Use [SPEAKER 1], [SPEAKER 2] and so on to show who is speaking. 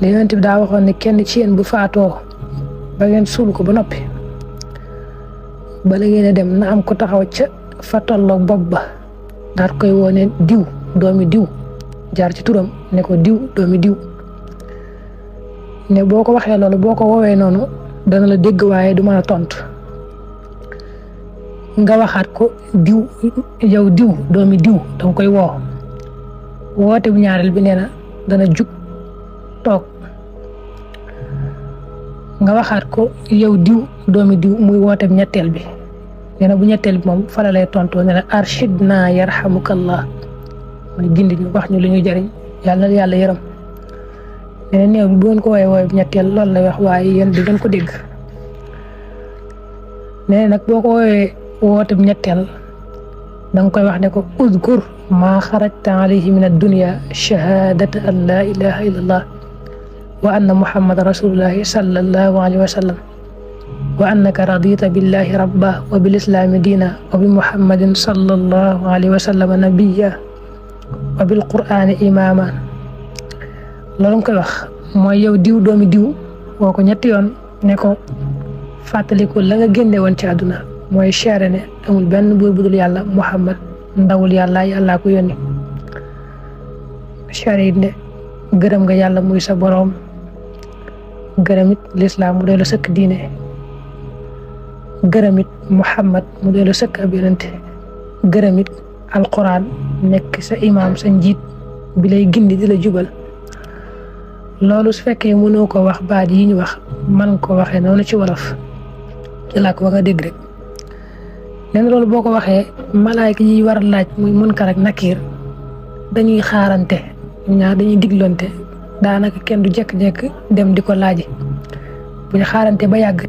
[SPEAKER 1] li yonent bi daa waxoon ne kenn ci yéen bu faatoo ba ngeen suul ko ba noppi bala ngeen a dem na am ko taxaw ca fa tolloog bopp ba daal koy woone diw doomi diw jaar ci turam ne ko diw doomi diw ne boo ko waxee loolu boo ko woowee noonu dana la dégg waaye du mën a tontu nga waxaat ko diw yow diw doomi diw danga koy woote bu ñaareel bi nee na dana jug toog nga waxaat ko yow diw doomi diw muy woote bu ñetteel bi nee na bu ñetteel bi moom fala lay tontoo ne la arshidna yarhamukallah mooy gindi ñu wax ñu lu ñu jëriñ yàlla na yàlla yërëm nee na néew bi bu ngeen ko woowee bu ñetteel loolu lay wax waaye yéen di ngeen ko dégg nee na nag boo ko woowee woote bu ñetteel danga koy wax ne ko uzkur maa xarajta alayhi min ad-dunya shahadata an la ilaha illallah wa anna muhammadan rasulullahi sallallahu alayhi wa sallam wa annaka radita billahi rabba wa bil islami diina wa bi muhammadin sallallahu alayhi wa sallam nabiyya wa bil qur'ani imama loolu nga koy wax mooy yow diw doomi diw woo ko ñetti yoon ne ko fàttaliku la nga génne woon ci àdduna mooy seere ne amul benn buur budul yàlla muhammad ndawul yàllaa ko yónni seere it ne gërëm nga yàlla muy sa boroom gërëm it lislaam mu doy la sëkk diine gërëm it muhammad mu doy la sëkk ab yonente gërëm it alquran nekk sa imaam sa njiit bi lay gindi di la jubal loolu su fekkee mënoo ko wax baat yi ñu wax man ko waxee noonu ci wolof ci làkk ba nga dégg rek leen loolu boo ko waxee malaayka yi war a laaj muy Munkar ak Nakiir dañuy xaarante ñaar dañuy diglante daanaka kenn du jekk-jekk dem di ko laaji bu ñu xaarante ba yàgg